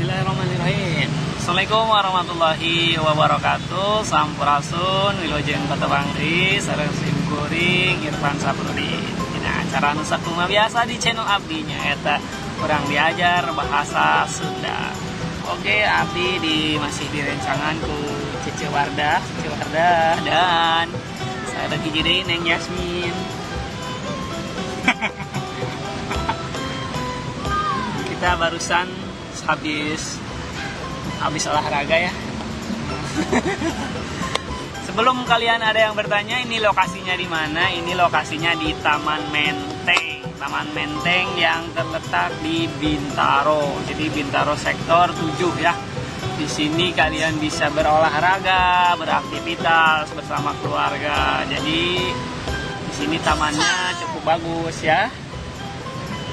Bismillahirrahmanirrahim. Assalamualaikum warahmatullahi wabarakatuh. Sampurasun, wilujeng patepang deui sareng sim kuring Irfan Saprudin. Dina acara nu sakumaha biasa di channel abdi, nyaeta Urang Diajar Bahasa Sunda. Oke, abdi di masih di rencangan ku Cece Wardah, Cece Wardah, dan saya lagi jadi Neng Yasmin. Kita barusan habis habis olahraga ya. Sebelum kalian ada yang bertanya ini lokasinya di mana, ini lokasinya di Taman Menteng. Taman Menteng yang terletak di Bintaro. Jadi Bintaro sektor 7 ya. Di sini kalian bisa berolahraga, beraktivitas bersama keluarga. Jadi di sini tamannya cukup bagus ya.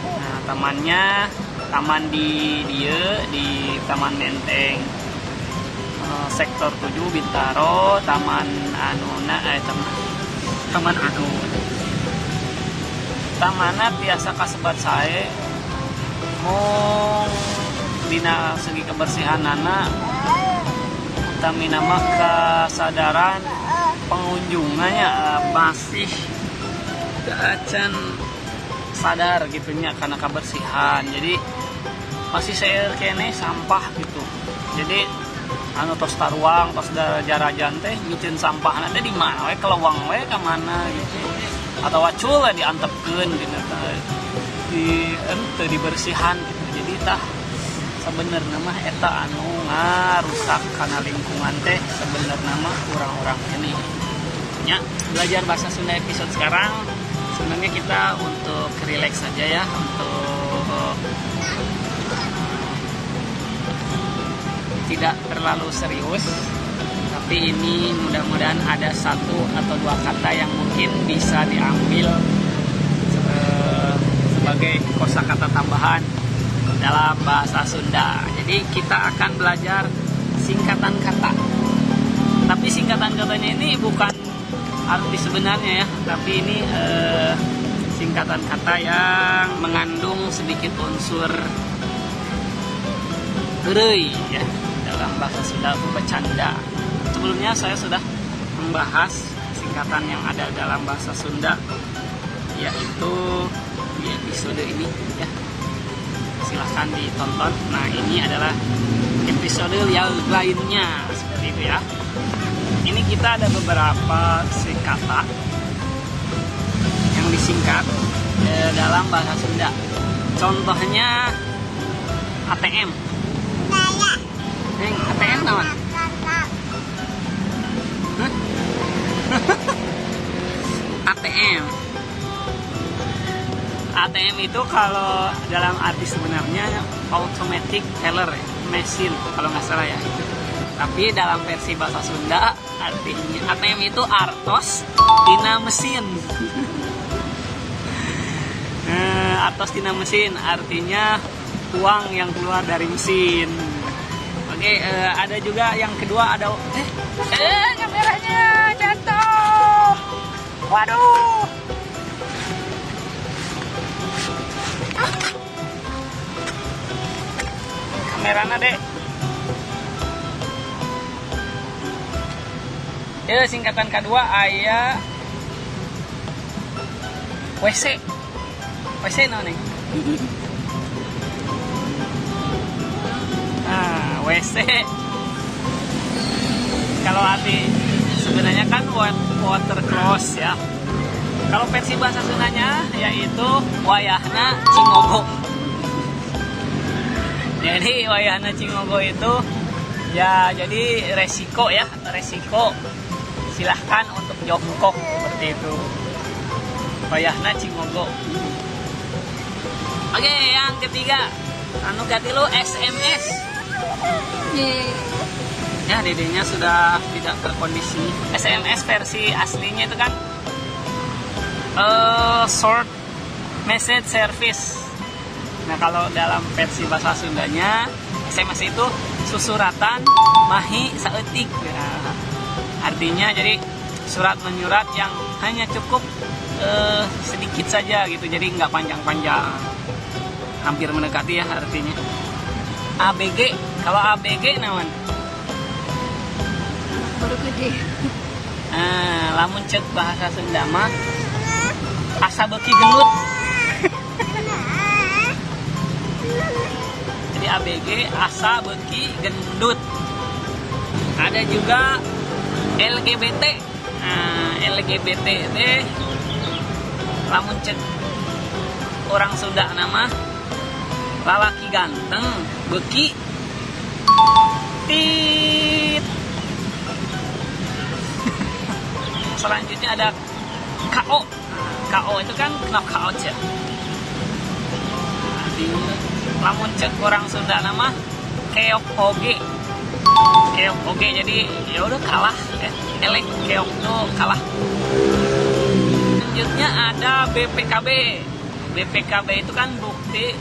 Nah, tamannya taman di dia di Taman Menteng, sektor 7 Bintaro, taman anuna eh taman taman anu tamanna biasa kasebat sae, mung dina segi kebersihanana, utamina mah kesadaran pengunjungnya masih acan sadar gitu nya karena kebersihan. Jadi masih seueur keneh sampah gitu. Jadi anu tos taruang, tos jarajan teh miceun sampah nanti di mana we, kelewang we ka mana gitu, atau cul lah diantepkeun gitu, di ente dibersihan gitu. Jadi tah sebenarnya mah eta anu ngarusak karena lingkungan teh sebenarnya mah orang-orang ini ya. Belajar bahasa Sunda episode sekarang sebenarnya kita untuk relax saja ya, untuk tidak terlalu serius, tapi ini mudah-mudahan ada satu atau dua kata yang mungkin bisa diambil sebagai kosakata tambahan dalam bahasa Sunda. Jadi kita akan belajar singkatan kata. Tapi singkatan katanya ini bukan arti sebenarnya ya, tapi ini singkatan kata yang mengandung sedikit unsur heureuy ya, dalam bahasa Sunda itu bercanda. Sebelumnya saya sudah membahas singkatan yang ada dalam bahasa Sunda, yaitu di episode ini ya. Silahkan ditonton. Nah, ini adalah episode yang lainnya seperti itu ya. Ini kita ada beberapa singkatan yang disingkat dalam bahasa Sunda. Contohnya ATM. Neng, ATM naon? Hah? ATM. ATM itu kalau dalam arti sebenarnya automatic teller machine kalau nggak salah ya itu. Tapi dalam versi bahasa Sunda artinya ATM itu artos tina mesin. Artos tina mesin artinya uang yang keluar dari mesin. Oke, ada juga yang kedua, ada kameranya jatuh. Waduh. Kamerana, Dek. Ya, singkatan kedua aya WC. WC naon nih? Nah, WC. Kalau arti sebenarnya kan water close ya. Kalau versi bahasa Sundanya yaitu wayahna cingogo. Jadi wayahna cingogo itu ya jadi resiko ya, resiko. Silahkan untuk jongkok seperti itu. Wayahna cingogo. Oke, yang ketiga, anu katilu SMS. Ya, dedenya sudah tidak terkondisi. SMS versi aslinya itu kan short message service. Nah, kalau dalam versi bahasa Sundanya SMS itu susuratan mahi saeutik. Ya, artinya jadi surat menyurat yang hanya cukup sedikit saja gitu, jadi nggak panjang-panjang. Hampir mendekati ya artinya. ABG. Kalau ABG naon? Anak baru gede. Nah, lamun cek bahasa Sunda mah asa beuki gelut. Jadi ABG asa beuki gendut. Ada juga LGBT. Nah, LGBT teh lamun cek orang Sunda nama lalaki ganteng beuki tit. Selanjutnya ada KO. KO itu kan knockout ya. Artinya lamun cek orang Sunda nama keok oge. Keok oge, jadi ya udah kalah ya. Elek keok tuh kalah. Selanjutnya ada BPKB. BPKB itu kan bukti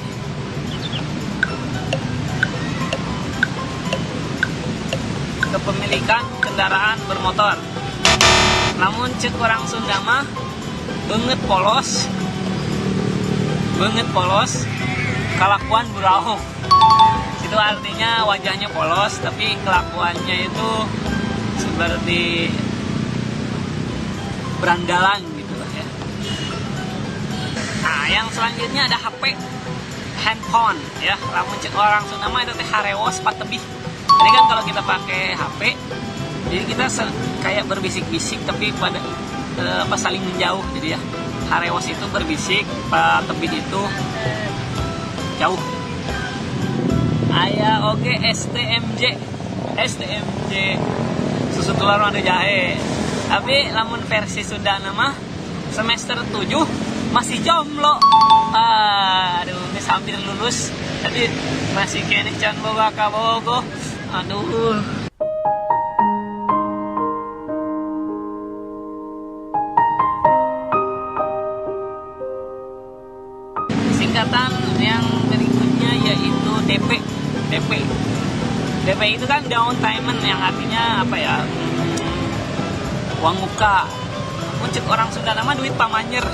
kepemilikan kendaraan bermotor. Namun cek orang Sunda mah beungeut polos, beungeut polos, kalakuan burauk. Itu artinya wajahnya polos tapi kelakuannya itu seperti berandalan gitu lah ya. Nah, yang selanjutnya ada HP, handphone ya. Lamun cek orang Sunda mah itu teh harewos patebih. Jadi kan kalau kita pakai HP, jadi kita kayak berbisik-bisik tapi pada saling menjauh jadi ya. Harewos itu berbisik, patebih itu jauh. Aya oge STMJ. STMJ susu telur madu jahe. Tapi lamun versi Sunda nama semester 7 masih jomblo. Aduh, geus hampir lulus tapi masih keneh can boga kabogoh. Aduh. Singkatan yang berikutnya yaitu DP. DP. DP itu kan down payment yang artinya apa ya? Uang muka. Muncul orang Sunda nama duit pamanyer.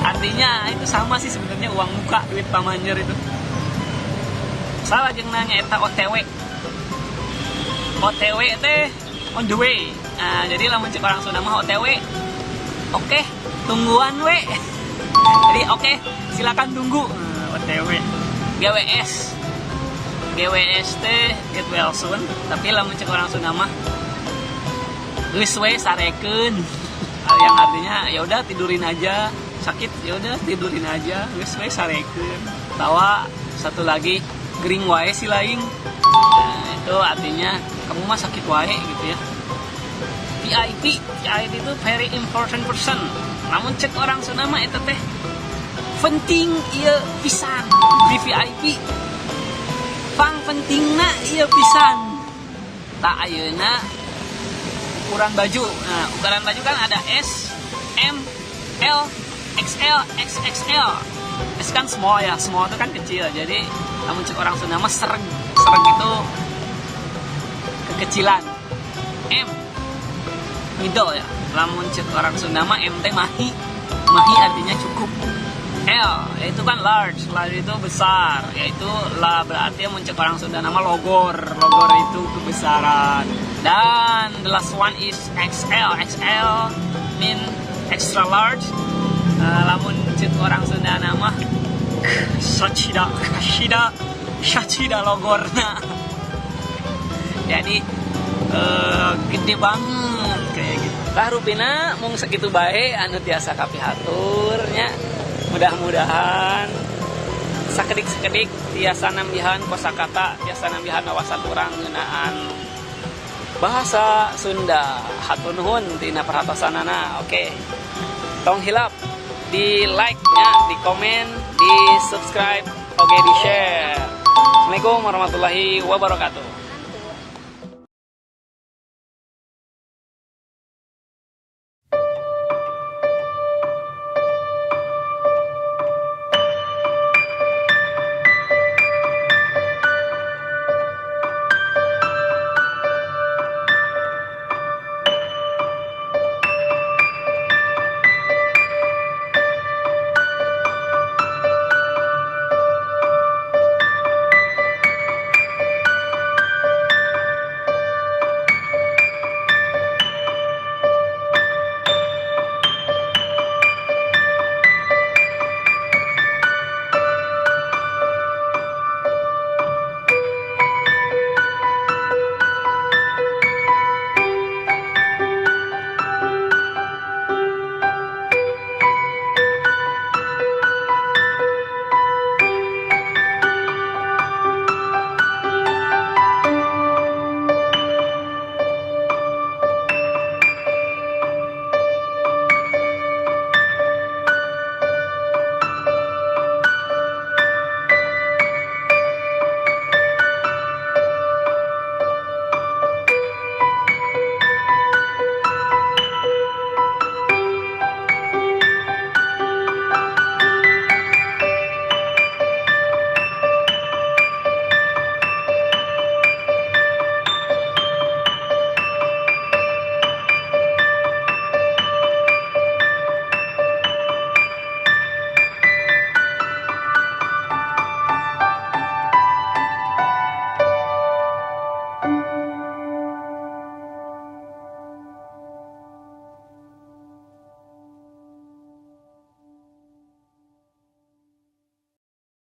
Artinya itu sama sih sebenarnya, uang muka duit pamanyer itu. Salah jeung nanya eta OTW. OTW teh on the way. Nah, jadi lamun cek orang Sunda mah OTW. Oke, tungguan we. Jadi oke, silakan tunggu. Nah, OTW. GWS. GWS teh get well soon, tapi lamun cek orang Sunda mah geus we sarekeun. Yang artinya ya udah tidurin aja, sakit ya udah tidurin aja, geus we sarekeun. Tawa satu lagi gering wae si laing. Nah, itu artinya kamu mah sakit wae gitu ya. VIP, VIP itu very important person. Namun cek orang Sunda mah eta teh penting ieu pisan. VIP pang pentingna ieu pisan. Tak ayeuna ukuran baju. Nah, ukuran baju kan ada S, M, L, XL, XXL. S kan small ya, small itu kan kecil. Jadi namun cek orang Sunda mah sereg. Sereg itu kekecilan. M middle ya. Lamun cek orang Sunda mah M teh mahi. Mahi artinya cukup. L yaitu kan large, large itu besar, yaitu la berarti mun cek orang Sunda nama logor, logor itu kebesaran. Dan the last one is XL, XL mean extra large. Lamun cek orang Sunda nama sacida, kasida, sacida logorna. Jadi gede banget kayak gitu. Tah rupina mung sakitu bae anu tiasa kapihaturnya. Mudah-mudahan sakedik-sakedik tiasa nambihan kosakata, tiasa nambihan wawasan urang ngeunaan bahasa Sunda. Hatur nuhun tina perhatosanana. Oke. Tong hilap di like nya, di komen, di subscribe, oke di share. Assalamualaikum warahmatullahi wabarakatuh.